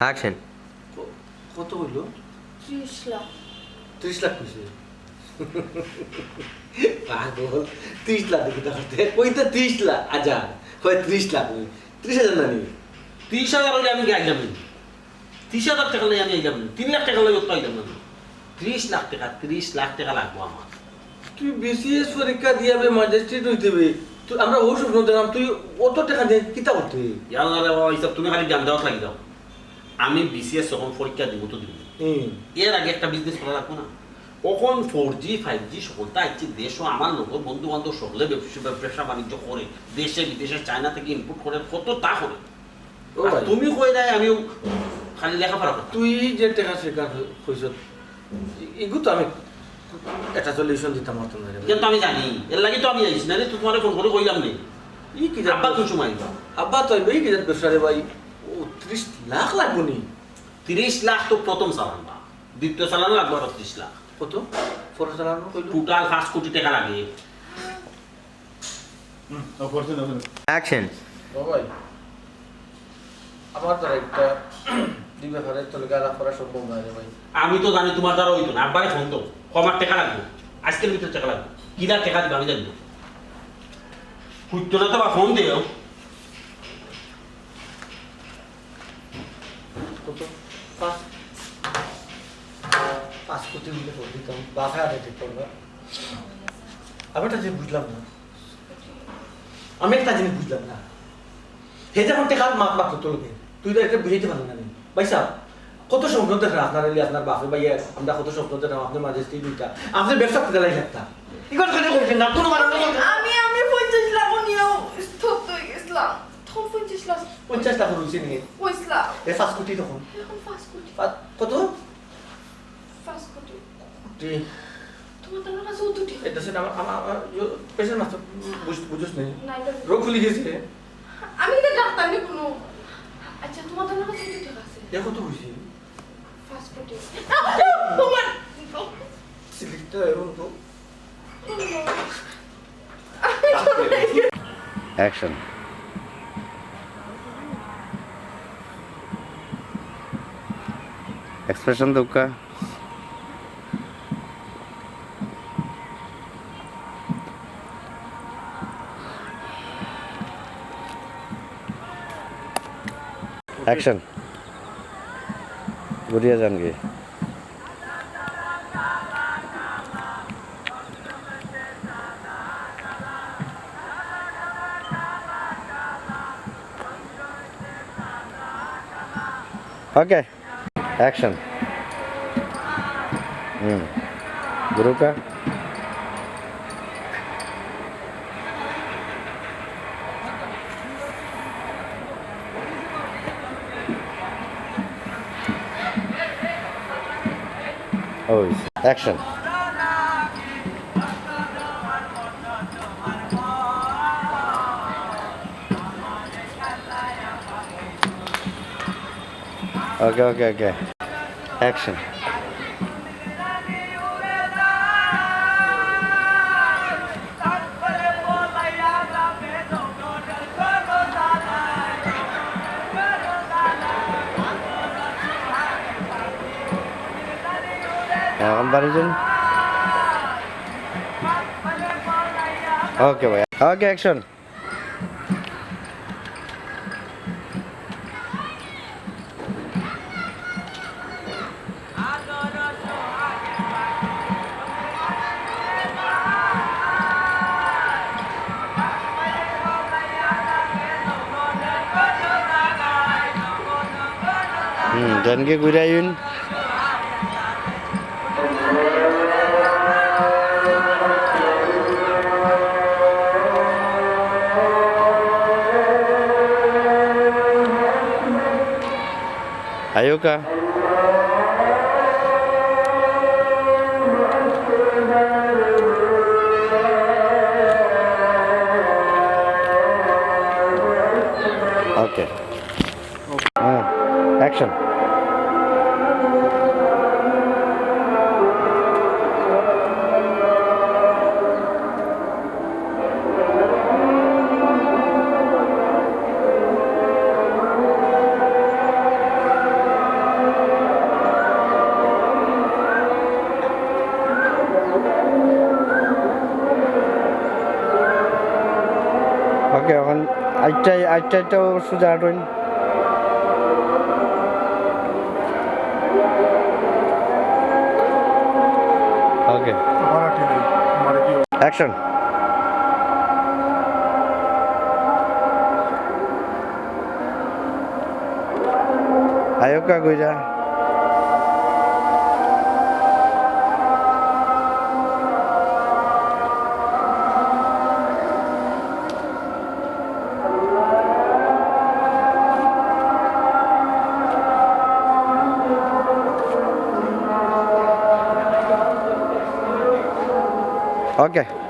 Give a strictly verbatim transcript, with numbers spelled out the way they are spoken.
Action. ক-, কত কইলো? ত্রিশ লাখ। ত্রিশ লাখ কইছে? পাগল, ত্রিশ লাখ দেখি তার হাতে। ওই তো ত্রিশ লাখ, আচ্ছা, কয় ত্রিশ লাখ, ওই ত্রিশ হাজার না নি? ত্রিশ হাজার অইলে আমি আইলাম নি। ত্রিশ হাজার টেকা লইয়া আমি আইলাম নি। তিন লাখ টেকা লইয়া তো আইলাম না নি। ত্রিশ লাখ টেকা, ত্রিশ লাখ টেকা লাগবো আমার। তুই বিসিএস পরীক্ষা দিয়া বে ম্যাজিস্ট্রেট অইতে বে। তুই, আমরা অউ স্বপ্ন দেখলাম, তুই অত টেকা দিয়া কিতা করতে? ইয়াল্লা রে বাবা, ইসাব তুমি খালি গান দেওয়াত লাগি যাও। আমি বিসিএস যখন পরীক্ষা দিব তো দিব। হুম। এর আগে একটা বিজনেস করা লাগবো না? অখন ফোর জি, ফাইভ জি সকলতা আইছে দেশো, আমার লগর বন্ধু বান্ধব সকলে ব্যবসা, ব্যবসা বাণিজ্য করে, দেশে বিদেশে চায়না থাকি ইম্পোর্ট করে, কততা করে। ও আর ভাই। তুমি কইরায় আমি খালি লেখাপড়া করতাম। তুই যে টেকা শেখার কইছস, ইগু তো আমি একটা সলিউশন দিতাম পারতাম না রে ভাই। ইখান তো আমি জানি, এর লাগি তো আমি আইছি, নাইলে তো তুমারে ফোন করি কইলাম নে। ই কি জাত আব্বা কোন সময় আইবা? আব্বা তো আইবা, ই কি জাত ব্যবসা রে ভাই? ও, ত্রিশ লাখ লাগবো নি? ত্রিশ লাখ তো প্রথম চালান বা, দ্বিতীয় চালান লাগবো আরো ত্রিশ লাখ। কত? প্রথম চালান কইলো? টোটাল পাঁচ কোটি টেকা লাগে। হুম, ও করছে না, ওখানে। Action. ও ভাই, আমার দ্বারা একটা দুই ব্যাপারে তোর লগে আলাপ করা সম্ভব নয় রে ভাই। আমি তো জানি তুমার দ্বারা অইতো না, আব্বারে ফোন দেও, কমার টেকা লাগবো, আইজকের ভিতরে টেকা লাগবো, কিলা টেকা দিবা আমি জানি না। হুইতো না তো বা ফোন দেও। কত? পাঁচ, পাঁচ কোটি মিলে ফোন দিতাম, বাসা আগে ঠিক করবা। আমি একটা জিনিস বুঝলাম না, আমি একটা জিনিস বুঝলাম না। হে যখন টেকার মাত মাতলো তোর লগে, তুই তো এটা বুঝাইতে পারলি না নি। ভাই সাহেব, কত স্বপ্ন দেখরা আপনার, আপনার বাপে ভাই, আমরা কত স্বপ্ন দেখলাম আপনার ম্যাজিস্ট্রেট দুইটা, আপনি ব্যবসা করতে লাগি একটা। ইগুলা কেন করছেন না? কোনো মানে আমি, আমি পঞ্চাশ লাখ নিয়েও স্তব্ধ হয়ে গেছিলাম। তখন পঞ্চাশ লাখ। পঞ্চাশ লাখ রয়েছে নিয়ে। পঞ্চাশ লাখ। এ পাঁচ কোটি তখন। এখন পাঁচ কোটি। পা-, কত? পাঁচ কোটি। কোটি। তোমার তো আমার কাছে অত টেকা। এটা সেটা আমার, আমার, আমার, ইয়ে, পেছনে মাছ তো বুঝ-, বুঝোস নি। না, এটা রোগ খুলে গেছে। আমি তো ডাক্তার নি কোনো। আচ্ছা, তোমার তো আমার কাছে অত টেকা আছে। এ কত হইছে? পাঁচ কোটি। তোমার সিলিকটা এরকম তো। Action. Expression দেউক্কা। Action. ঘুরিয়া যানগি। Okay. Action. হুম। গুরুকা। ওই, action. Okay, okay, okay. Action. এখন বাড়ি যান। Okay ভাই, okay, action. হুম, জানকে ঘুরাইন। আয়োকা। Okay. হ্যাঁ, action. আইট্টা আইট্টা আইট্টা সুজা আটইন। ওকে। অ্যাকশন। আয়োকা কইরা। ওকে।